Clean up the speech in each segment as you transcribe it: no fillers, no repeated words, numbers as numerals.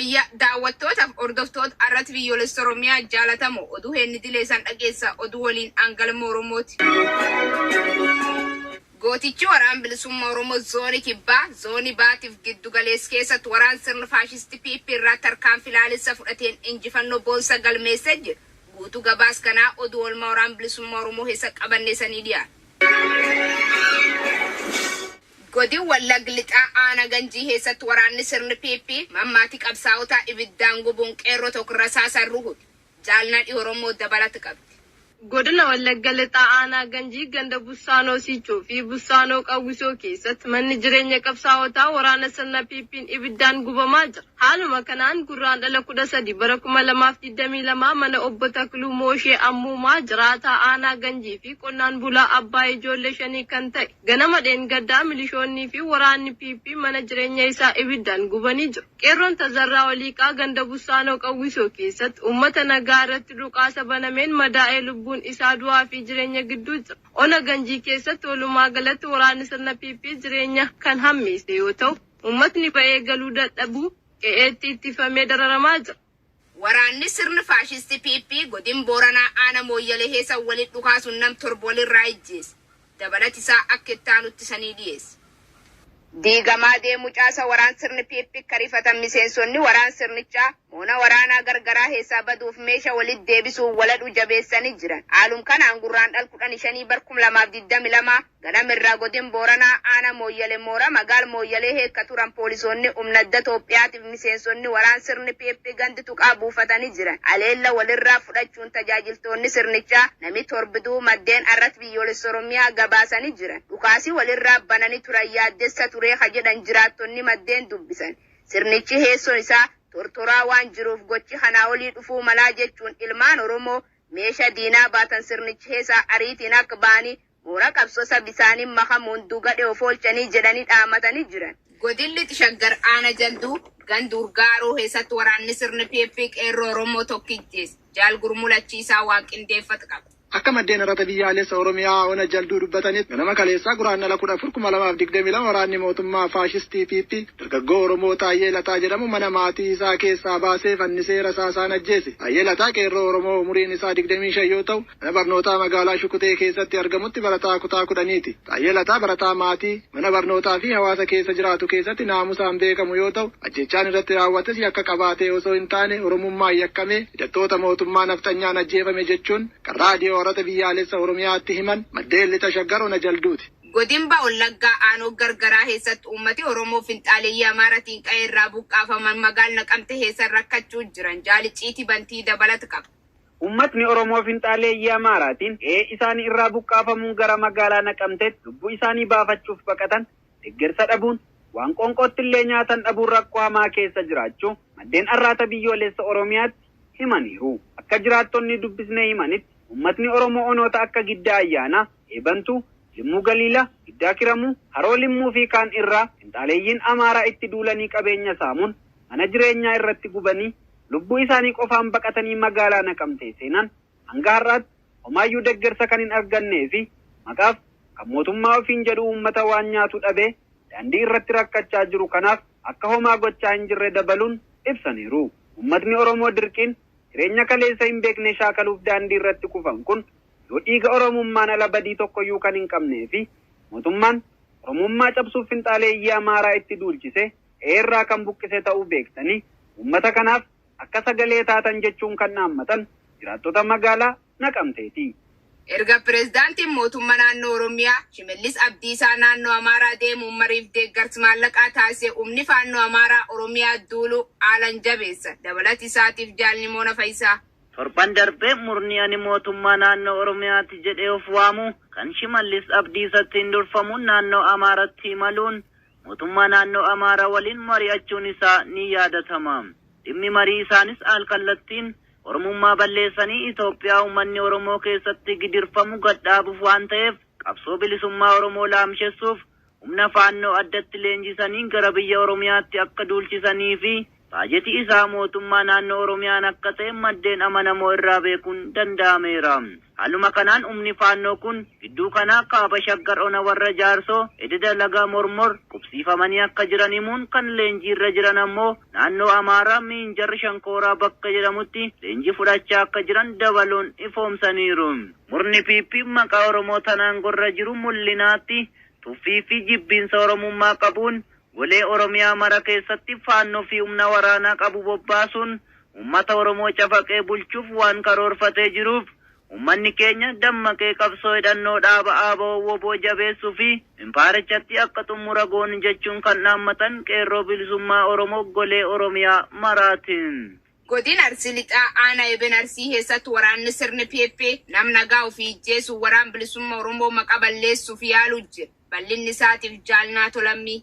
Yooyya daawwattootaaf hordoftoota irratti biyyoolessa Oromiyaa jaalatamu oduu heenni dileessan dhageessa oduu waliin aangalma Oromooti. Gootichi waraan bilisummaa Oromoo zoonii kibbaa zoonii baatiif giddu galeessa keessatti waraan sirna faashistii PP irraa tarkaanfii laalessa fudhateen injifannoo boonsa galmeessee jira. Guutuu gabaas kanaa oduu oolmaa waraan bilisummaa Oromoo keessa qabanneessanii dhiyaata. Godin Wallagga Lixaa aanaa Ganjii keessatti waraanni sirni PP mammaatii qabsaa'otaa ibiddaan gubuun qeerroo tokko rasaasan ruhute. Jaalnadhi Oromoo dabalata qabdi. Godina Wallagga Lixaa aanaa Ganjii ganda Bussaanoo Siichoo fi Bussaanoo Qawwisoo keessatti manni jireenya qabsaa'otaa waraana sirna PP'n ibiddaan gubamaa jira. Haaluma kanaan Gurraandhala 13 bara 2022 mana obbo Takluu Mooshee Ammuumaa jiraataa aanaa Ganjii fi qonnaan bulaa abbaa ijoollee shanii kan ta'e ganama dheengaddaa milishoonnii fi waraanni PP mana jireenya isaa ibiddaan gubanii jiru. Qeerroon Tazarraa Oliiqaa ganda Bussaanoo Qawwisoo keessatti uummata nagaa irratti dhukaasa banameen madaa'ee lubbuun isaa du'aa fi jireenya gidduu jira. Ona Ganjii keessatti walumaa galatti waraanni sirna PP jireenya kan hammeesse yoo ta'u, uummatni ba'ee galuu dadhabuu qe'eetti ittifamee dararamaa jira. Waraanni sirni faashistii PP godin Booranaa aana Mooyyalee keessa walitti dhukaasuun nam torba walirraa ijjeesse. Dabalati isaa akka itti aanutti sanii dhiyeesse. Diigamaa deemu caasa waraan sirni PP karifatan miseensonni waraan sirnichaa moona waraanaa gargaraa keessaa baduuf meeshaa walitti deebisuun waladhu jabeessanii jiran. Haalum kanaan Gurraandhala 15 bar 2022 ganamirraa godin Booranaa aana Mooyyalee moora magaal Mooyyalee heekka turan poolisoonni humna adda Itoophiyaatiif miseensonni waraan sirni PP gandi tuqaa buufatanii jiran. Aleella walirraa fudhachuun tajaajiltoonni sirnichaa nami torbiduu maddeen irratti biyyoolessa Oromiyaa gabaasanii jiran. Dhukaasii walirraa bananii turan yaaddessa turee ka jedhan jiraattonni maddeen dubbisan. Sirnichi heessoon isaa tortoraa waan jiruuf gochi kanaa olii dhufuu malaa jechuun ilmaan Oromoo meeshaa diinaa baatan sirnichi heesaa ariitiin akka ba'anii moora qabsoosa bisaaniin makamuun dugadhe of oolchanii jedhanii dhaamatanii jiran. Godinni Shaggar aana jalduu ganduur gaaroo keessatti waraanni sirni PP qeerroo Oromoo tokkijjees jaal gurmulachiisaa waan qindeeffatu qaba. Akka maddeen irratti biyyaalessa Oromiyaa ona jalduu dubbatanitti ganama kaleessaa Guraandhala 14 2022 waraanni mootummaa faashistii PP dargaggoo Oromoo Taayyee Lataa jedhamu mana maatii isaa keessaa baasee fannisee rasaasaan ajjeese. Taayyee Lataa qeerroo Oromoo umuriin isaa 25 yoo ta'u mana barnootaa magaalaa Shukutee keessatti argamutti barataa kutaa 10ti. Taayyee Lataa barataa maatii mana barnootaa fi hawaasa keessa jiraatu keessatti naamusaan beekamu yoo ta'u ajjechaan irratti raawwates yakka qabaatee osoo hin taane Oromummaan yakkamee hidhattoota mootummaa nafxanyaan ajjeefame jechuun kan raadiyoo Arrata biyyaalessa Oromiyaatti himan maddeen lixa Shaggar ona jalduuti. Godinba Wallaggaa aanoo gargaraa keessatti uummati Oromoo finxaaleeyyii Amaaratiin qa'ee irraa buqqaafaman magaal Naqamte keessa rakkachuu jiran jaaliciitii bantii dabalatu qaba. Uummatni Oromoo finxaaleeyyii Amaaraatiin qe'ee isaanii irraa buqqaafamuun gara magaalaa Naqamteetti lubbuu isaanii baafachuuf baqatan deeggarsa dhabuun waan qoonqootti illee nyaatan dhabuun rakkoo hamaa keessa jiraachuu maddeen arraata biyyoolessa Oromiyaatti himaniiru. Akka jiraattonni dubbisnee himanitti uummatni Oromoo onoota akka Giddaa Ayyaanaa, Eebantuu, Limmuu Galiilaa, Giddaa Kiramuu, Haroo Limmuu fi kaan irraa finxaaleeyyiin Amaaraa itti duulanii qabeenya saamuun mana jireenyaa irratti gubanii lubbuu isaanii qofaan baqatanii magaalaa Naqamtee seenan hanga har'aatti homaayyuu deeggarsa kan hin argannee fi maqaaf kan mootummaa ofiin jedhu uummata waan nyaatu dhabee daandii irratti rakkachaa jiru kanaaf akka homaa gochaa hin jirre dabaluun ibsaniiru. Uummatni Oromoo dirqiin jireenya kaleessa hin beekne shaakaluuf daandii irratti kufan kun yoo dhiiga Oromummaan ala badii tokkoyyuu kan hin qabnee fi mootummaan Oromummaa cabsuuf finxaaleeyyii Amaaraa itti duulchise qe'eerraa kan buqqise ta'uu beektanii uummata kanaaf akka sagalee taatan jechuun kan dhaammatan jiraattota magaalaa Naqamteeti. Erga pireezidaantiin mootummaa naannoo Oromiyaa Shimallis Abdiisaa naannoo Amaaraa deemuun mariif deeggarsa maallaqaa taasise humni faannoo Amaaraa Oromiyaa duuluu haalan jabeessa. Dabalati isaatiif jaalni Moona Fayisaa. Torban darbee murni ani mootummaa naannoo Oromiyaatti jedhee of waamu kan Shimallis Abdiisatti hin durfamuun naannoo Amaaratti imaluun mootummaa naannoo Amaaraa waliin mari'achuun isaa ni yaadatama. Dhimmi marii isaanis alkallattiin Oromummaa balleessanii Itoophiyaa uummanni Oromoo keessatti gidirfamu gadhaabuuf waan ta'eef qabsoo bilisummaa Oromoo laamshessuuf humna faannoo addatti leenjisanii gara biyya Oromiyaatti akka duulchisanii fi Baajeti isaa mootummaa naannoo Oromiyaan akka ta'e maddeen amanamoo irraa beekuun danda'ameera. Haaluma kanaan humni faannoo kun gidduu kanaa kaaba Shaggar ona warra Jaarsoo ededa laga Mormor qubsiifamanii akka jiran himuun kan leenjii irra jiran ammoo naannoo Amaaraa Miinjar Shankooraa bakka jedhamutti leenjii fudhachaa akka jiran dabaluun ifoomsaniiru. Murni PP maqaa Oromoo tanaan gorra jiru mul'inaatti tuffii fi jibbiinsa Oromummaa qabuun golee Oromiyaa mara keessatti faannoo fi humna waraanaa qabu bobbaasuun uummata Oromoo cafaqee bulchuuf waan karoorfatee jiruuf uummanni keenya dammaqee qabsoo hidhannoo dhaaba ABO WBO jabeessuu fi impaarichatti akka xumura goonu jechuun kan dhaammatan qeerroo bilisummaa Oromoo golee Oromiyaa maraatiin. Godin Arsii Lixaa aanaa Eben Arsii keessatti waraanni sirni PP nam nagaa ofii ijjeesuun waraan bilisummaa Oromoo maqaa balleessuuf yaaluu jira. Bal'inni isaatiif jaalnaa tolammii.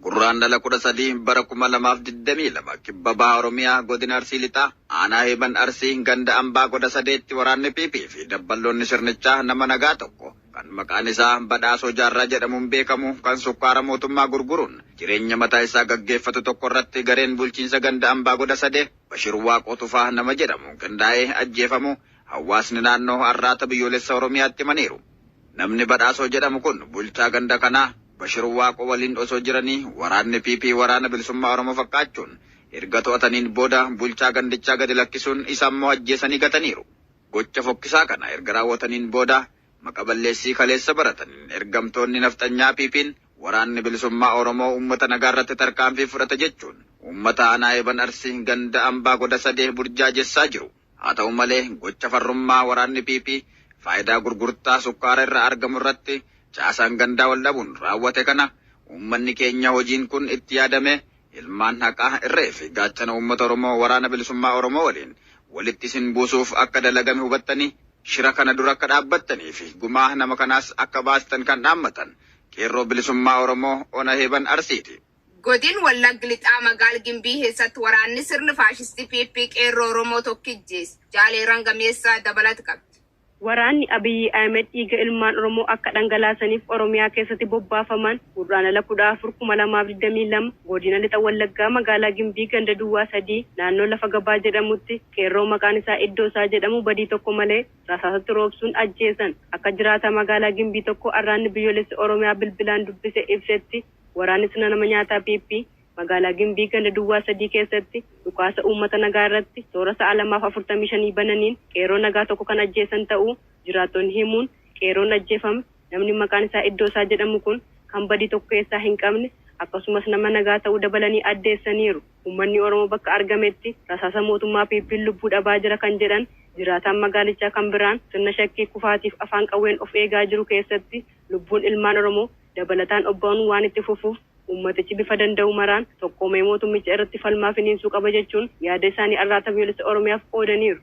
Gurraandhala 13 bara 2022 kibba baha Oromiyaa godina Arsii Lixaa aanaa Heeban Arsii ganda Ambaa goda sadeetti waraanni PP fi dabballoonni sirnichaa nama nagaa tokko kan maqaan isaa Badhaasoo Jaarraa jedhamuun beekamu kan sukkaara mootummaa gurguruun jireenya mataa isaa gaggeeffatu tokko irratti gareen bulchiinsa ganda Ambaa goda sadee Bashir Waaqoo Tufaa nama jedhamu qindaa'ee ajjeefamu hawaasni naannoo Arraata Biyyoolessa Oromiyaatti himaniiru. Namni Badhaasoo jedhamu kun bulchaa ganda kanaa Bashir Waaqoo waliin osoo jiranii waraanni PP waraana bilisummaa Oromoo fakkaachuun erga to'ataniin booda bulchaa gandichaa gadi lakkisuun isa immoo ajjeesanii gataniiru. Gocha fokkisaa kana erga raawwataniin booda maqa balleessii kaleessa barataniin ergamtoonni nafxanyaa PP'n waraanni bilisummaa Oromoo uummata nagaa irratti tarkaanfii fudhata jechuun uummata aanaa Eeban Arsii ganda Ambaa goda sadee burjaajessaa jiru. Haa ta'u malee gocha farrummaa waraanni PP faayidaa gurgurtaa sukkaara irraa argamu irratti caasaan gandaa wal dhabuun raawwate kana uummanni keenya hojiin kun itti yaadame ilmaan haqaa irree fi gaachana uummata Oromoo waraana bilisummaa Oromoo waliin walitti isin buusuuf akka dalagame hubattanii shira kana dura akka dhaabbattanii fi gumaa nama kanaas akka baastan kan dhaammatan qeerroo bilisummaa Oromoo ona Heeban Arsiiti. Godin Wallagga Lixaa magaal Gimbii keessatti waraanni sirni faashistii PP qeerroo Oromoo tokkijjees jaalee rangameessaa dabalata qabdi. Waraanni Abiyyi Ahmed dhiiga ilmaan Oromoo akka dhangalaasaniif Oromiyaa keessatti bobbaafaman Gurraandhala 14 2022 godina Lixa Wallaggaa magaalaa Gimbii ganda Duwwaa 3 naannoo lafa gabaa jedhamutti qeerroo maqaan isaa iddoo isaa jedhamu badii tokko malee rasaasatti roobsuun ajjeesan. Akka jiraata magaalaa Gimbii tokko Arraanni Biyyoolessi Oromiyaa bilbilaan dubbise ibsetti waraanni sirna nama nyaataa PP magaalaa Gimbii ganda Duwwaa 3 keessatti dhukaasa uummata nagaa irratti toora sa'a 2:45 bananiin qeerroo nagaa tokko kan ajjeesan ta'uu jiraattonni himuun qeerroon ajjeefame namni maqaan isaa iddoo isaa jedhamu kun kan badii tokko keessaa hin qabne akkasumas nama nagaa ta'uu dabalanii addeessaniiru. Uummanni Oromoo bakka argametti rasaasa mootummaa PP'n lubbuu dhabaa jira kan jedhan jiraataan magaalichaa kan biraan sirna shakkii kufaatiif afaan qawween of eegaa jiru keessatti lubbuun ilmaan Oromoo dabalataan obba'uun waan itti fufuuf uummatichi bifa danda'u maraan tokkoomee mootummicha irratti falmaa finiinsuu qaba jechuun yaada isaanii Arraata Biyyoolessa Oromiyaaf qoodaniiru.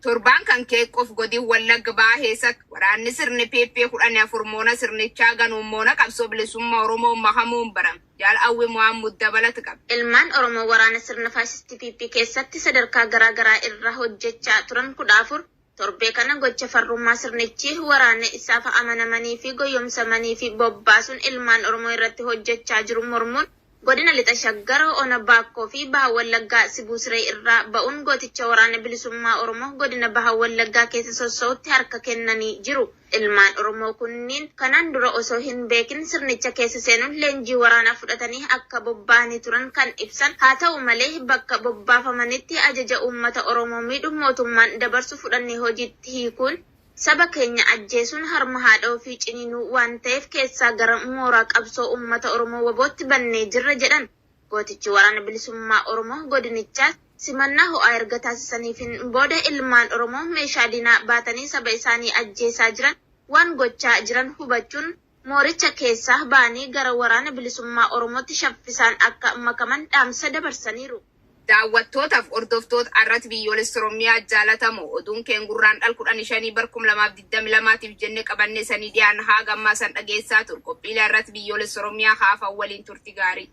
Torbaan kan keeqqoof godin Wallagga Bahaa keessatti waraanni sirni PP 14 moona sirnichaa ganuun moona qabsoo bilisummaa Oromoo mahamuun barame. Jaal Awwi Mohaammed dabalata qaba. Ilmaan Oromoo waraana sirna faashistii PP keessatti sadarkaa garaa garaa irra hojjechaa turan 14 torbee kana gocha farrummaa sirnichi waraana isaaf amanamanii fi goyyomsamanii fi bobbaasuun ilmaan Oromoo irratti hojjechaa jiru mormuun godina Lixa Shaggar ona Baakkoo fi Baha Wallaggaa Sibuu Siree irraa ba'uun gooticha waraana bilisummaa Oromoo godina Baha Wallaggaa keessa sossootti harka kennanii jiru. Ilmaan Oromoo kunniin kanaan dura osoo hin beekin sirnicha keessa seenuun leenjii waraanaa fudhatanii akka bobba'anii turan kan ibsan haa ta'u malee bakka bobbaafamanitti ajaja uummata Oromoo miidhu mootummaan dabarsu fudhannee hojiitti hiikuun saba keenya ajjeesuun harma haadha ofii ciniinuu waan ta'eef keessaa gara mooraa qabsoo uummata Oromoo wabootti bannee jirra jedhan. Gootichi waraana bilisummaa Oromoo godinichaa simannaa ho'aa erga taasisaniifin booda ilmaan Oromoo meeshaa diinaa baatanii saba isaanii ajjeesaa jiran waan gochaa jiran hubachuun mooricha keessaa ba'anii gara waraana bilisummaa Oromootti shaffisaan akka makaman dhaamsa dabarsaniiru. Daawwattootaaf hordoftoota Arraata Biyyoolessa Oromiyaa jaalatamoo oduun keen Gurraandhala 15 bara 2022tiif jennee qabannee sanii dhiyaan haa gammaa san dhageessaa ture. Qophiilee Arraata Biyyoolessa Oromiyaa haafan waliin turti gaarii.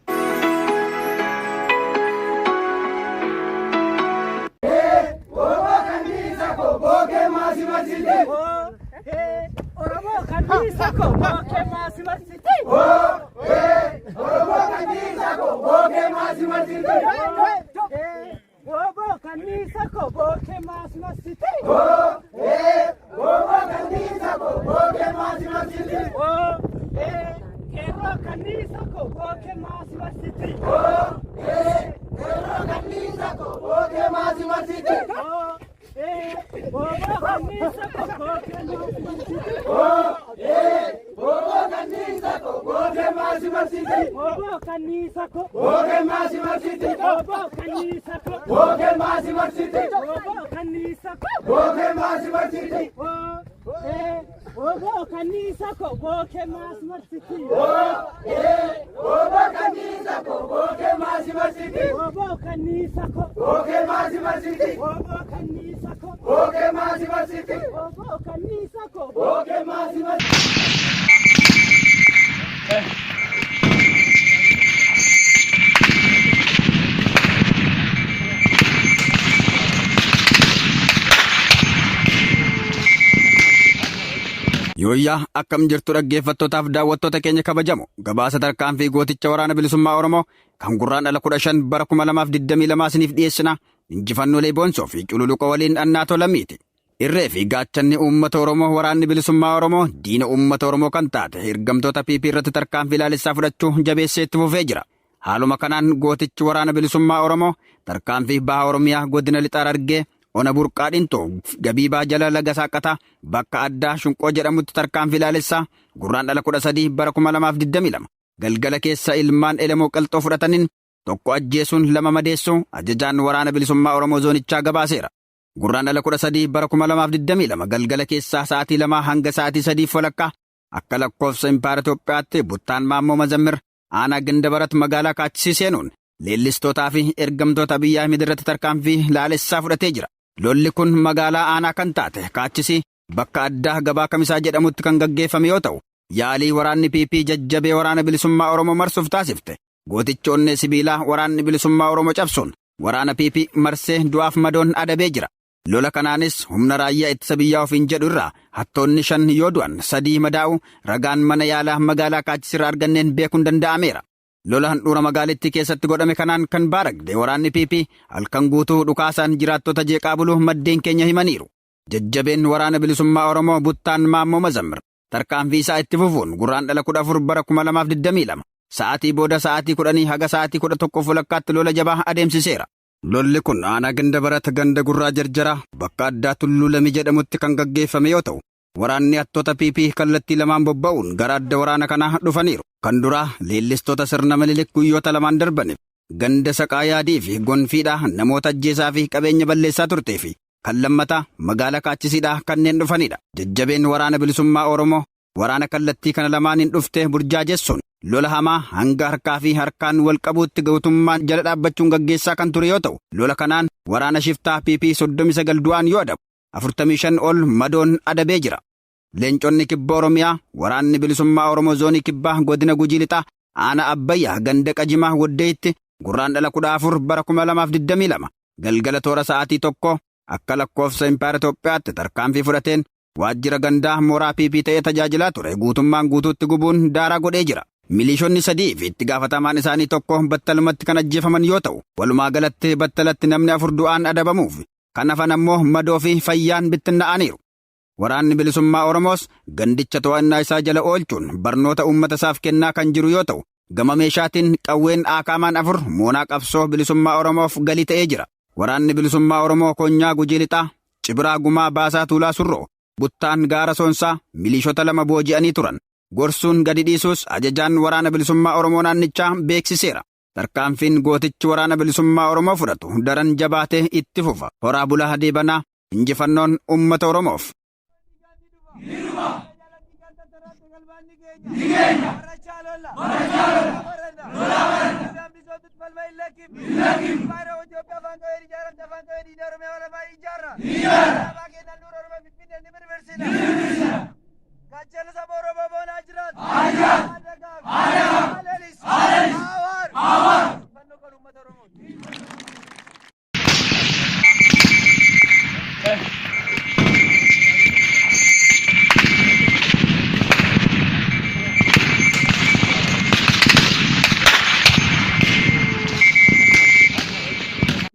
Oromoo kanniisa koo bookee maasi marsiti. Oromoo kanniisa koo bookee maasi marsiti. Kanniisa koo bookee maasi marsiti. Kanniisa koo bookee maasi marsiti. Booboo kanniisa koo bookee maasi marsiti. Booboo kanniisa koo bookee maasi marsiti. Booboo kanniisa koo bookee maasi marsiti. Booboo kanniisa koo bookee maasi marsiti. Booboo kanniisa koo bookee maasi marsiti. Booboo kanniisa koo bookee maasi marsiti. Booboo kanniisa koo bookee maasi marsiti. Booboo kanniisa koo bookee maasi marsiti. Booboo kanniisa koo bookee maasi marsiti. Booboo kanniisa koo bookee maasi marsiti. Yooyyaa akkam jirtu dhaggeeffattootaaf daawwattoota keenya kabajamu gabaasa tarkaanfii gooticha waraana bilisummaa Oromoo kan Gurraandhala 15 bara 2022 isiniif dhiyeessina injifannoolee boonsoo fi cululuqa waliin annaa tolamiiti. Irree fi gaachanni uummata Oromoo waraanni bilisummaa Oromoo diina uummata Oromoo kan taate ergamtoota PP irratti tarkaanfii laalessaa fudhachuu jabeessee itti fufee jira. Haaluma kanaan gootichi waraana bilisummaa Oromoo tarkaanfii baha Oromiyaa godina Lixaa Harargee ona burqaa dhintoo gabiibaa jala laga saaqataa bakka addaa Shunqoo jedhamutti tarkaanfii laalessaa Gurraandhala 13 bara 2022 galgala keessa ilmaan elemoo qalxoo fudhataniin tokko ajjeesuun lama madeessuu ajajaan waraana bilisummaa Oromoo zoonichaa gabaaseera. Gurraandhala 13 bara 2022 galgala keessaa sa'aatii 2 hanga sa'aatii 3 walakkaa akka lakkoofsa Impaayera Itoophiyaatti buttaan Maammoo Mazammir aanaa Gindabarat magaalaa Kaachisii seenuun leellistootaa fi ergamtoota Abiyyi Ahmed irratti tarkaanfii laalessaa fudhatee jira. Lolli kun magaalaa aanaa kan taate Kaachisii bakka addaa gabaa Kamisaa jedhamutti kan gaggeeffame yoo ta'u, yaalii waraanni PP jajjabee waraana bilisummaa Oromoo marsuuf taasifte. Gootichi onnee sibiilaa waraanni bilisummaa Oromoo cabsuun waraana PP marsee du'aaf madoon adabee jira. Lola kanaanis humna raayyaa ittisa biyyaa ofiin jedhu irraa hattoonni 5 yoo du'an 3 madaa'u ragaan mana yaalaa magaalaa Kaachisirraa arganneen beekuun danda'ameera. Lola handhuura magaalittii keessatti godhame kanaan kan baaragde waraanni PP halkan guutuu dhukaasaan jiraattota jeeqaa buluu maddeen keenya himaniiru. Jajjabeen waraana bilisummaa Oromoo buttaan Maammoo Mazammir tarkaanfii isaa itti fufuun Gurraandhala 14 bara 2022 sa'aatii booda sa'aatii 10 haga sa'aatii 11 walakkaatti lola jabaa adeemsiseera. Lolli kun aanaa Gindabarat ganda Gurraa Jarjaraa bakka addaa Tulluu Lami jedhamutti kan gaggeeffame yoo ta'u, waraanni hattoota PP kallattii lamaan bobba'uun gara adda waraana kanaa dhufaniiru. Kan duraa leellistoota sirna Minilik guyyoota lamaan darbaniif ganda Saqaa Yaadii fi Gonfiidhaa namoota ajjeesaa fi qabeenya balleessaa turtee fi kan lammataa magaalaa Kaachisiidhaa kanneen dhufanidha. Jajjabeen waraana bilisummaa Oromoo waraana kallattii kana lamaaniin dhufte burjaajessuun lola hamaa hanga harkaa fi harkaan wal qabuutti gootummaan jala dhaabbachuun gaggeessaa kan ture yoo ta'u, lola kanaan waraana shiftaa PP 39 du'aan yoo adabu, 45 ol madoon adabee jira. Leenconni kibba Oromiyaa waraanni bilisummaa Oromoo zoonii kibbaa godina Gujii Lixaa aanaa Abbayyaa ganda Qajimaa Woddeetti Gurraandhala 14 bara 2022 galgala toora sa'aatii 1 akka lakkoofsa Impaayera Itoophiyaatti tarkaanfii fudhateen waajjira gandaa mooraa PP ta'ee tajaajilaa ture guutummaan guutuutti gubuun daaraa godhee jira. Miliishonni 3 fi itti gaafatamaan isaanii tokko battalumatti kan ajjeefaman yoo ta'u, walumaa galatti battalatti namni 4 du'aan adabamuuf kan hafan ammoo madoo fi fayyaan bittinna'aniiru. Waraanni bilisummaa Oromoos gandicha to'annaa isaa jala oolchuun barnoota uummata isaaf kennaa kan jiru yoo ta'u, gama meeshaatiin qawween Aakaamaan 4 moonaa qabsoo bilisummaa Oromoof galii ta'ee jira. Waraanni bilisummaa Oromoo konyaa Gujii Lixaa, Cibiraa Gumaa Baasaa Tuulaa Surroo, Buttaan Gaara Soonsaa miliishota 2 booji'anii turan. Gorsuun gadi dhiisuus ajajaan waraana bilisummaa Oromoo naannichaa beeksiseera. Tarkaanfiin gootichi waraana bilisummaa Oromoo fudhatu daran jabaatee itti fufa. Horaa bulaa deebanaa injifannoon uummata Oromoof. Gaachana saba Oromoo boonaa jiraatu. Haa lalisu. Haa waaru. Fannoo kan uummata Oromooti.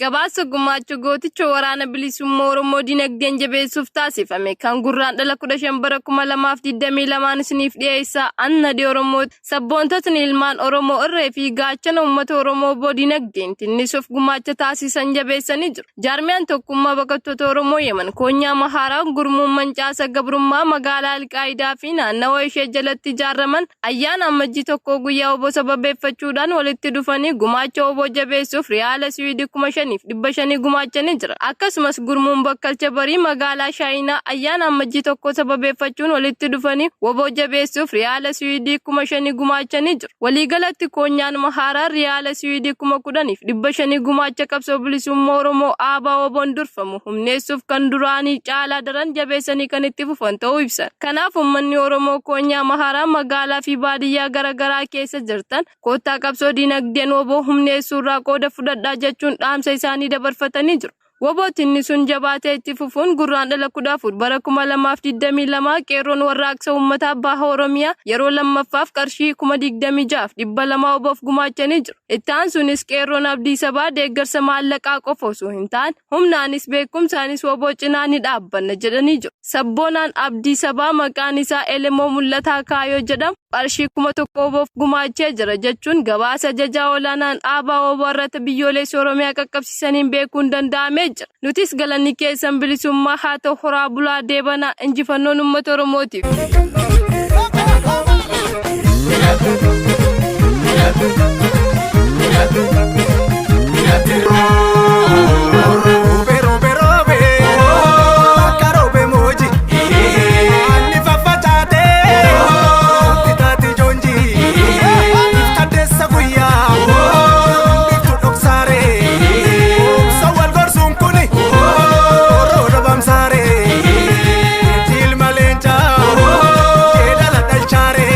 Gabaasa gumaacha gooticha waraana bilisummaa Oromoo dinagdeen jabeessuuf taasifame kan Gurraandhala 15 bara 2022 isiniif dhiyeessaa Annadi Oromoo. Sabboontotni ilmaan Oromoo irree fi gaachana uummata Oromoo obbo dinagdeen tinnisuuf gumaacha taasisan jabeessanii jiru. Jaarmiyaan tokkummaa baqattoota Oromoo Yemen Koonyaa Mahaaraa gurmuun mancaasa gabrummaa magaalaa Alqaayidaa fi naannawa ishee jalatti ijaaraman ayyaana Ammajjii 1 guyyaa obbo sababeeffachuudhaan walitti dhufanii gumaacha obbo jabeessuuf riyaala Siwiidii 5,500 gumaachanii jira. Akkasumas gurmuun bakkalcha barii magaalaa Shaayinaa ayyaana Ammajjii 1 sababeeffachuun walitti dhufanii woboo jabeessuuf riyaala Siwiidii 5,000 gumaachanii jiru. Waliigalatti koonyaan Mahaaraa riyaala Siwiidii 10,500 gumaacha qabsoo bilisummaa Oromoo aabaa woboon durfamu humneessuuf kan duraanii caalaa daran jabeessanii kan itti fufan ta'uu ibsan. Kanaaf uummanni Oromoo koonyaa Mahaaraa magaalaa fi baadiyyaa garaagaraa keessa jirtan koottaa qabsoo dinagdeen woboo humneessuurraa qooda fudhadhaa jechuun dhaamsa isaanii dabarfatanii jiru. Wobootinni sun jabaatee itti fufuun Gurraandhala 14 bara 2022 qeerroon warraaqsa uummataa baha Oromiyaa yeroo lammaffaaf qarshii 26,200 oboof gumaachanii jiru. Itti aansuunis qeerroon abdii sabaa deeggarsa maallaqaa qofa osoo hin taane humnaanis beekumsaanis woboo cinaa ni dhaabbanna jedhanii jiru. Sabboonaan abdii sabaa maqaan isaa Elemoo Mul'ataa Kaayoo jedhamu qarshii 1,000 oboof gumaachee jira jechuun gabaasa ajajaa olaanaan dhaabaa woboo irratti biyyoolessa Oromiyaa qaqqabsiisaniin beekuun danda'amee jira. Nutis galanni keessan bilisummaa haa ta'u, horaa bulaa deebanaa, injifannoon uummata Oromootiif. Robe robe robe, bakka robe mooji, anni faffacaate, itti taati joonji, iftadeessa guyyaa, biftu dhoksaare, obsa wal gorsuun kuni, roora bamsaare, ilma leencaa, jeedala dhalchaare,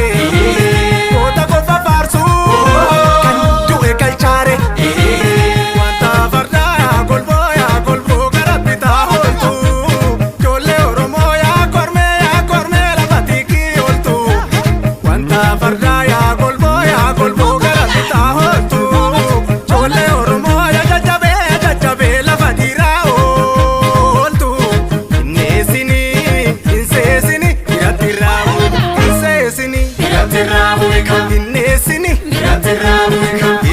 goota qofa faarsu, kan du'e galchaare. Wanta fardaa golboo yaa golboo gara bitaa ooltu. Ijoollee Oromoo yaa kormee lafa tikii ooltu. Wanta fardaa yaa golboo gara bitaa ooltu. Ijoollee Oromoo yaa jajjabee jajjabee lafa dhiiraa ooltu. Inneesini inseesini dhiiratti raabu. Inseesini dhiiratti raabu. Inneesini dhiiratti raabu.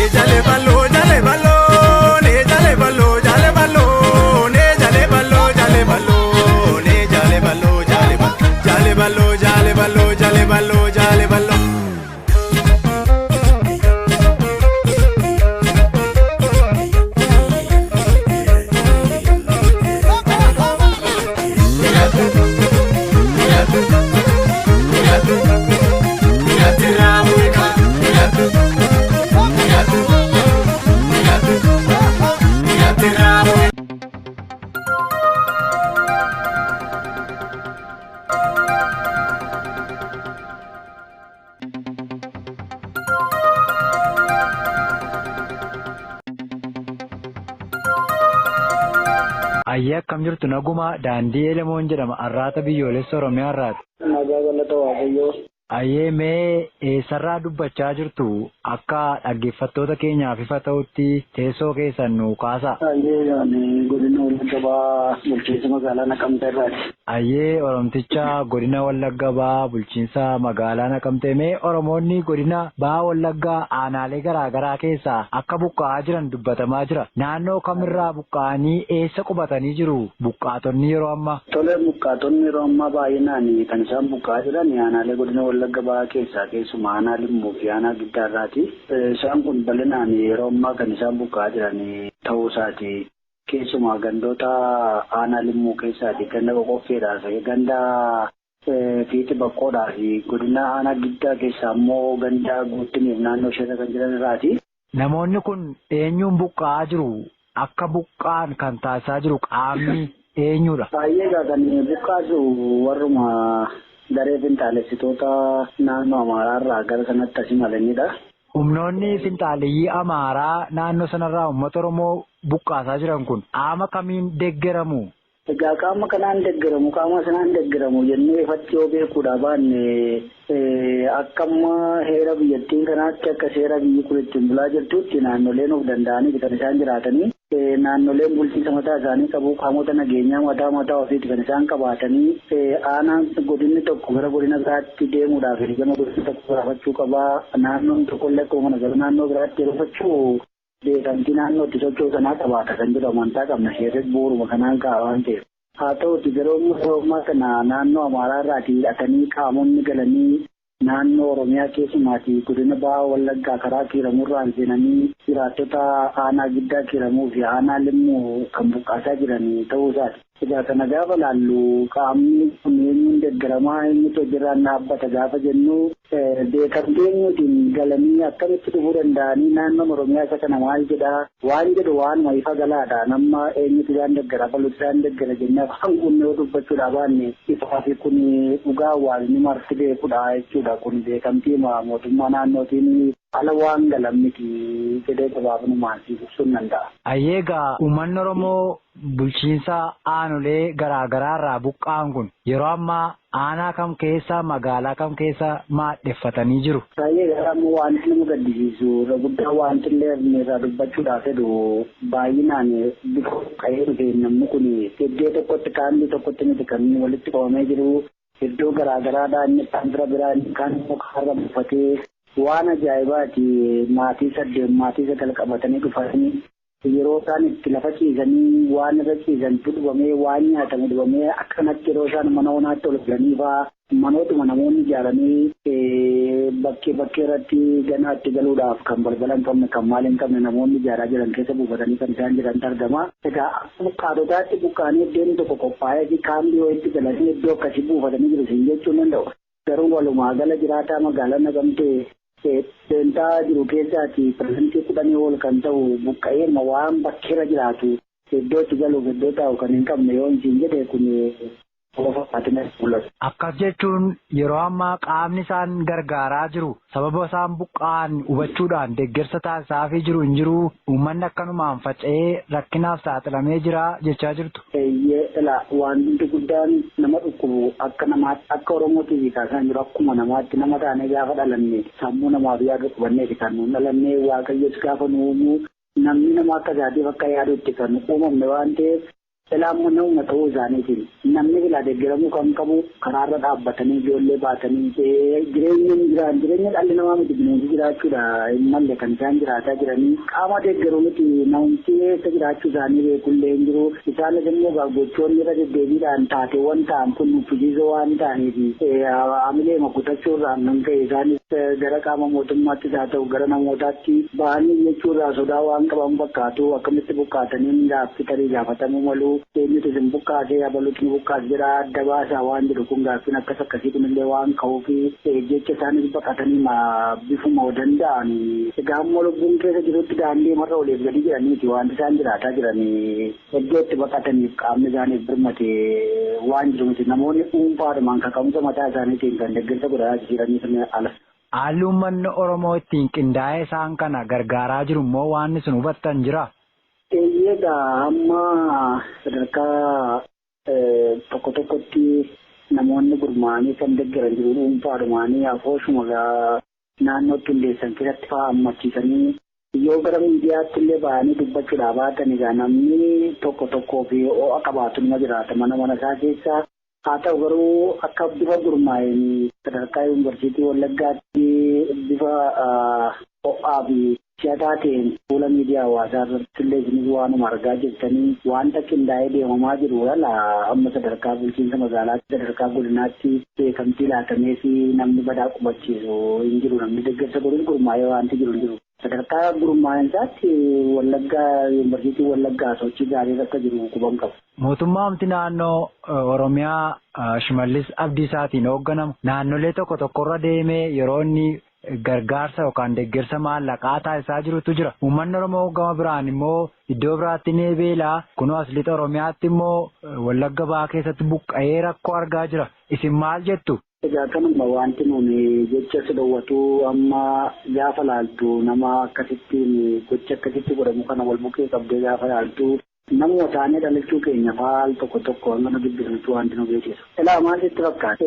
Ijaalee bal'oo jaalee bal'oo nee jaalee bal'oo jaalee bal'oo nee jaalee bal'oo jaalee bal'oo nee jaalee bal'oo jaalee bal'oo jaalee bal'oo jaalee bal'oo jaalee bal'oo jaalee bal'oo. Ayyee, akkam jirtu? Naguma, daandii Elemoon jedhama, Arraata Biyyoolessa Oromiyaa irraati. Nagaa, galata Waaqayyoo. Ayyee, mee eessarraa dubbachaa jirtu? Akka dhaggeeffattoota keenyaaf ifa ta'utti teessoo keessan nuu kaasaa. Ayyee, ani godina Wallagga Bahaa bulchiinsa magaalaa Naqamtee irraati. Ayyee, Oromticha godina Wallagga Bahaa bulchiinsa magaalaa Naqamtee. Mee Oromoonni godina Bahaa Wallaggaa aanaalee garaa garaa keessaa akka buqqa'aa jiran dubbatamaa jira. Naannoo kamirraa buqqa'anii eessa qubatanii jiru buqqaatonni yeroo ammaa? Tole, buqqaatonni yeroo ammaa baay'inaan kan isaan buqqa'aa jiran aanaalee godina Wallagga Bahaa keessaa keessumaa aanaa Limmuu fi aanaa Giddaa irraati. Isaan kun bal'inaan yeroo ammaa kan isaan buqqa'aa jiran ta'uu isaati. Keessumaa gandoota aanaa Limmuu keessaati ganda Qoqqoffeedhaa fi ganda Fiixi Baqqoodhaa fi godina aanaa Giddaa keessaa immoo ganda Guuttiniif naannoo isheerra kan jiran irraati. Namoonni kun eenyuun buqqa'aa jiru? Akka buqqa'an kan taasisaa jiru qaamni eenyudha? Baay'ee egaa kan buqqa'aa jiru warruma garee finxaalessitoota naannoo Amaaraa irraa gara sanatti as imalanidha. Humnoonni finxaaleyyii Amaaraa naannoo sanarraa uummata Oromoo buqqaasaa jiran kun qaama kamiin deeggaramu? Egaa qaama kanaan deeggaramu, qaama sanaan deeggaramu jennee ifatti yoo beekuudha baanne, akka amma heera biyyattiin kanaatti, akka seera biyyi kun ittiin bulaa jirtutti, naannoleen of danda'anii kan isaan jiraatanii. Naannoleen bulchiinsa mataa isaanii qabu, qaamota nageenyaa mataa mataa ofiitti kan isaan qabaatanii, aanaan godinni tokko gara godina biraatti deemuudhaaf ergama godina tokko gaafachuu qabaa. Naannoon tokkollee akkuma kana gara naannoo biraatti yeroo socho'u beekamtii naannoo itti socho'u sanaa qabaata kan jedhu amantaa qabna. Seerris bu'uuruma kanaan ka'a waan ta'eef. Haa ta'uti garuu ammaa kana naannoo Amaaraa irraatii hidhatanii qaamonni galanii naannoo Oromiyaa keessumaatii godina Bahaa Wallaggaa karaa Kiiramurraan seenanii jiraattota aanaa Giddaa Kiiramuu fi aanaa Limmuu kan buqqaasaa jiran ta'uu isaati. Egaa kana gaafa laallu qaamni kun eenyuun deeggaramaa, eenyutu hojiirraan dhaabbata gaafa jennu, beekamtii eenyuutiin galanii akkamitti dhufuu danda'anii, naannoon Oromiyaa isa kana maal jedhaa waan jedhu waanuma ifa galaadha. Nama eenyutu isaan deeggara, baluutu isaan deeggara jennee afaan guunnee yoo dubbachuudhaa baanne ifaa fi kun dhugaa hawaasni marti beekudha jechuudha. Kun beekamtii mootummaa naannootiin ala waan galan miti jedhee gabaabinumaan siif ibsuun danda'a. Ayyeegaa uummanni Oromoo bulchiinsa aanolee garaa garaa irraa buqqa'an kun yeroo ammaa aanaa kam keessa, magaalaa kam keessa maadheffatanii jiru? Baay'ee gara ammoo wanti nama gaddisiisu irra guddaa wanti illee irraa dubbachuudhaaf fedhu baay'inaan bifa buqqa'ee dhufe namni kun iddoo tokkotti kaanni tokkotti miti kan walitti qabamee jiru, iddoo garaa garaadhaa inni kaan bira biraa, inni kaan immoo kaarra buufatee. Waan ajaa'ibaati, maatii 8 maatii 9 qabatanii dhufanii yeroo isaan itti lafa ciisanii waan irra ciisantu dhubamee, waan nyaatamu dhubamee, akkanatti yeroo isaan mana onaatti ol galanii fa'aa manootuma namoonni ijaaranii bakkee bakkee irratti ganaa itti galuudhaaf kan balbala hin qabne, kan maal hin qabne namoonni ijaaraa jiran keessa buufatanii kan isaan jirantu argama. Egaa buqqaatotaatti buqqaanii iddoon tokko qophaa'ee fi kaambii wayiitti galanii iddoo akkasii buufatanii jiru siin jechuu hin danda'u. Garuu walumaa gala jiraataa magaalaa Naqamtee seentaa jiru keessaati 10% ol kan ta'u buqqa'ee waan bakkeerra jiraatu iddoo itti galuuf iddoo taa'u kan hin qabne yoo hin jedhe kun qofa faatina mul'atu. Akkas jechuun yeroo ammaa qaamni isaan gargaaraa jiru sababa isaan buqqa'an hubachuudhaan deeggarsa taasisaafii jiru hin jiru, uummanni akkanumaan faca'ee rakkinaaf saaxilamee jira jechaa jirtu. Eeyyee, ilaa wanti guddaan nama dhukkubu akka namaatti, akka Oromootiif kaasaa jiru, akkuma namaatti nama taanee gaafa dhalanne sammuu namaaf yaadu qubanneeti kan nuun dhalanne. Waaqayyos gaafa nu uumu namni nama akka isaatiif akka yaadutti kan uumamne waan ta'eef, ilaa ammoo namuma ta'uu isaaniitiin namni bilaa deeggaramuu kan qabu karaarra dhaabbatanii ijoollee baatanii jireenya jiraan, jireenya dhalli namaa miti bineensi jiraachuudha hin malle kan isaan jiraataa jiranii, qaama deeggaruu miti namumti eessa jiraachuu isaanii beekullee hin jiru. Isaanis immoo gochoonni irra deddeebiidhaan taateewwan ta'an kun nuffisiisoo waan ta'aniif hamilee kutachuurraan kan ka'e isaanis gara qaama mootummaattis haa ta'u gara namootaatti ba'anii jechuurraa sodaa waan qaban fakkaatu. Akkamitti buqqaatanii gaaffii tarii gaafatamuu malu, eenyutu isin buqqaasee, abaluutu nu buqqaas jedha, adda baasaa waan jedhu kun gaaffiin akkas akkasii kunillee waan ka'uufi jecha isaanis baqatanii bifuma danda'an. Egaa ammoo lubbuun keessa jirutti daandii marra oliif gadi jedhaniiti wanti isaan jiraataa jiranii, iddoo itti baqataniif qaamni isaaniif birmate waan jiru miti, namoonni dhuunfaadhumaan kaka'umsa mataa isaaniitiin kan deeggarsa godhaa jiranii ala. Haalli uummanni Oromoo ittiin qindaa'ee isaan kana gargaaraa jiru immoo waan isin hubattan jira? Egaa amma sadarkaa tokko tokkotti namoonni gurmaa'anii kan deeggaran jiru, dhuunfaadhumaanii afooshuma naannootti hundeessan keessatti fa'aa hammachiisanii yoo gara miidiyaatti illee ba'anii dubbachuudhaa baatan, egaa namni tokko tokkoo fi ho'a qabaatu nima jiraata mana mana isaa keessa. Haa ta'u garuu akka bifa gurmaa'een sadarkaa yuunivarsiitii Wallaggaatti bifa ho'aa fi si'ataa ta'een fuula miidiyaa hawaasaa irratti illee isinis waanuma argaa jirtanii wanta qindaa'ee deemamaa jiru lala amma sadarkaa bulchiinsa magaalaatti, sadarkaa godinaatti beekamtii laatamee fi namni badaa qubachiisu hin jiru, namni deeggarsa godhuun gurmaa'ee wanti jiru hin jiru. Sadarkaa gurmaa'insaatti Wallaggaa yuunivarsiitii Wallaggaa sochii gaarii akka jiru quban qabu. Mootummaan naannoo Oromiyaa Shimallis Abdiisaatiin hoogganamu naannolee tokko tokkorra deemee yeroo inni gargaarsa yookaan deeggarsa maallaqaa taasisaa jirutu jira. Uummanni Oromoo gama biraan immoo iddoo biraatti ni beelaa. Kunoo as lixa Oromiyaatti immoo Wallagga Bahaa keessatti buqqa'ee rakkoo argaa jira. Isin maal jettu? Egaa kanuma wanti nuuni jecha si dhowwatu amma gaafa laaltu nama akkasittiin gocha akkasitti godhamu kana wal bukkee qabdee gaafa laaltu Namuma taanee dhalachuu keenya faal tokko tokko hanga nu dubbisuutu wanti nu beeksisu. Ilaa maal sitti fakkaata?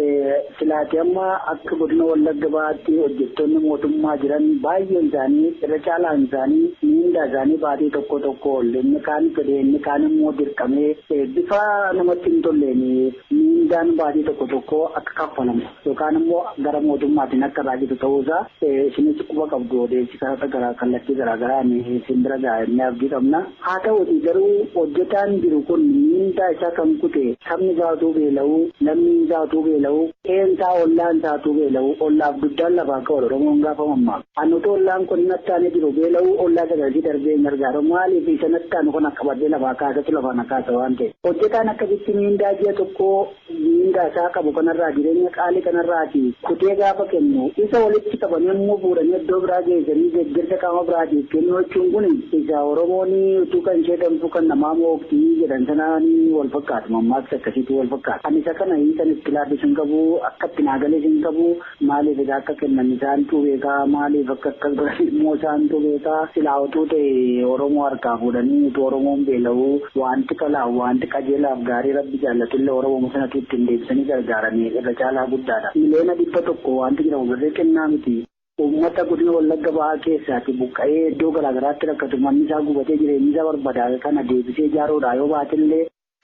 Silaati amma akka godina Wallagga Bahaatti hojjettoonni mootummaa jiran baay'een isaanii irra caalaan isaanii miindaa isaanii baatii tokko tokko ol inni kaan fedhee inni kaan immoo dirqamee bifa namatti hin tolleen miindaan baatii tokko tokko akka kaffalamu yookaan immoo gara mootummaatiin akka raajitu ta'uusaa isinis quba qabdu odeessi karaa gara kallattii garaagaraan isin bira gaa'ennee abdii qabna. Haa ta'uuti garuu hojjetaan jiru kun miindaa isaa kan kute sabni isaa utuu beela'uu namni isaa utuu beela'uu qe'een isaa ollaan isaa utuu beela'uu ollaaf guddaan lafaa ka'u Oromoon gaafa mammaaka. Ani utuu ollaan kun nattaanee jiru beela'uu ollaa sagaltii darbee hin gargaaru maaliif isa nattaanu kun akka badee lafaa kaasatu lafaan akaasa waan ta'eef. Hojjetaan akkasitti miindaa ji'a tokkoo miindaa isaa qabu kanarraa jireenya qaalii kanarraati kutee gaafa kennu isa walitti qabanii immoo fuudhanii iddoo biraa geessanii deeggarsa qaama biraatiif kennuu jechuun kun isa Oromoon utuu kan ishee danfuu kan namaa mooktii jedhan sanaan wal fakkaatu mammaaksa akkasiitu wal fakkaata. Ani isa kana hiikan itti laafis hin qabu akka itti naagalees hin qabu maaliif egaa akka kennan isaantu beekaa maaliif akka akkas godhan immoo isaantu beekaa silaa utuu ta'e Oromoo harkaa fuudhanii utuu Oromoon beela'uu wanti kalaaf wanti qajeelaaf gaarii rabbi jaallatullee Oromoo sanatu ittiin deebisanii gargaaranii irra caalaa guddaadha. 100,000,000 wanti jedhamu birrii kennaa miti. Uummata godina Wallagga Bahaa keessaati buqqa'ee iddoo garaagaraatti rakkatu manni isaa gubatee jireenyi isaa barbadaa'e kana deebisee ijaaruudha yoo baatellee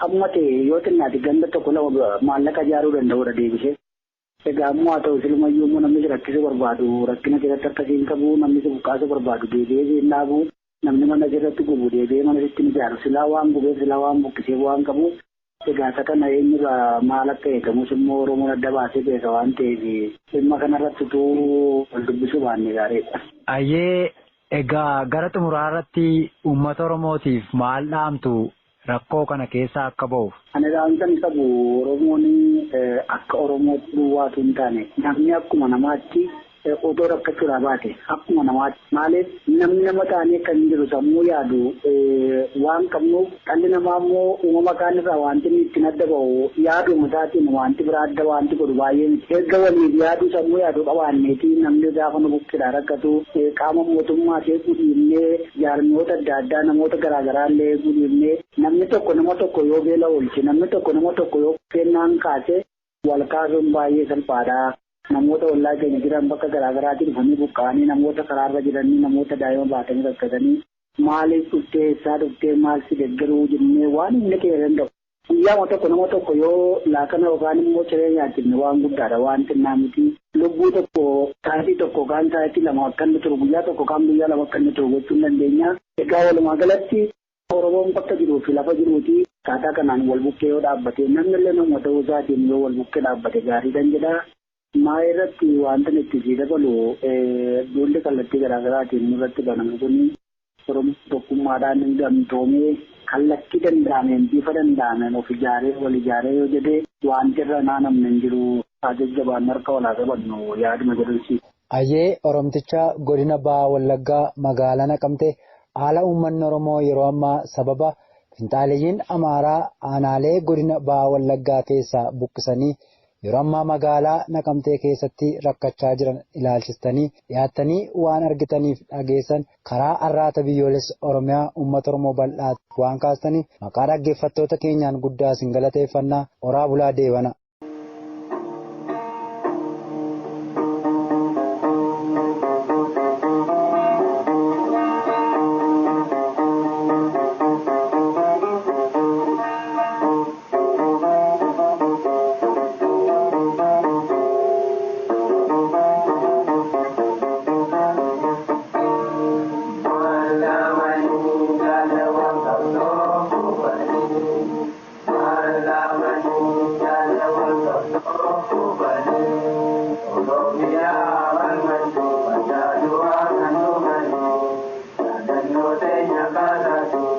amma ta'e yoo xinnaati ganda tokko lama maallaqa ijaaruu danda'uudha deebisee. Egaa immoo haa ta'u silumayyuu immoo namni si rakkisuu barbaadu rakkina keessatti akkasii hin qabu namni si buqqaasuu barbaadu deebi'ee si hin dhaabu namni mana sirratti gubu deebi'ee mana sitti hin ijaaru silaa waan gubeef silaa waan buqqiseef waan qabu. Egaa isa kana eenyurraa maal akka eegamus immoo Oromoon adda baasee beeka waan ta'eef dhimma kanarratti utuu wal dubbisuu baanne gaariidha. Ayyee egaa gara xumuraa irratti uummata Oromootiif maal dhaamtu rakkoo kana keessaa akka ba'uuf? Ani dhaamsan qabu Oromoon akka Oromootti duwwaatu hin taane namni akkuma namaatti otoo rakkachuudhaa baate akkuma namaatti maaliif namni nama taanee kan jiru sammuu yaadu waan qabnuuf dhalli namaa immoo uumama kaan irraa wanti inni ittiin adda ba'u yaaduma isaatiin wanti biraa adda wanti godhu baay'ee miti. Erga waliif yaaduu sammuu yaadu qabaanneeti namni gaafa nu bukkeedhaa rakkatu qaama mootummaa eeguu dhiibnee jaarmiyoota adda addaa namoota garaagaraa illee eeguu dhiibnee namni tokko nama tokko yoo beela oolche namni tokko nama tokko yoo kennaan kaase wal kaasuun baay'ee salphaadha. Namoota ollaa keenya jiran bakka garaagaraatiin dhufanii buqqa'anii namoota karaarra jiranii namoota daa'ima baatanii rakkatanii maaliif dhuftee eessaa dhuftee maal si deeggaruu jennee waan inni keessa danda'u. Guyyaama tokko nama tokko yoo laaqana yookaan immoo ciree nyaachifne waan guddaadha waan xinnaa miti. Lubbuu tokko sa'aatii tokko kaan sa'aatii lama akka inni turu guyyaa tokko kaan guyyaa lama akka inni turu gochuu hin dandeenya. Egaa walumaa galatti Oromoon bakka jiruu fi lafa jiruuti akkaataa kanaan wal bukkee yoo dhaabbate namni illee nama ta'uu isaatiin yoo wal bukkee dhaabbate gaariidhaan jedha. Maa irratti wanta itti sii dabalu duulli kallattii garaagaraatiin nurratti banamu kun Oromoo tokkummaadhaan gamtoomee kallattii danda'ameen bifa danda'ameen of ijaaree wal ijaaree yoo jedhee wanti irra naanamne hin jiru jajjabaan harka walaa qabannu yaaduma jedhusi. Ayyee Oromticha godina Bahaa Wallaggaa magaalaa Naqamtee haala uummanni Oromoo yeroo ammaa sababa finxaaliyyiin Amaaraa aanaalee godina Bahaa Wallaggaa keessaa buqqisanii yeroo ammaa magaalaa Naqamtee keessatti rakkachaa jiran ilaalchistanii dhiyaattanii waan argitaniif dhageessan karaa Arraata Biyyoolessa Oromiyaa uummata Oromoo bal'aatti waan kaastaniif maqaa dhaggeeffattoota keenyaan guddaa isin galateeffannaa oraa bulaa deebana. Thank you.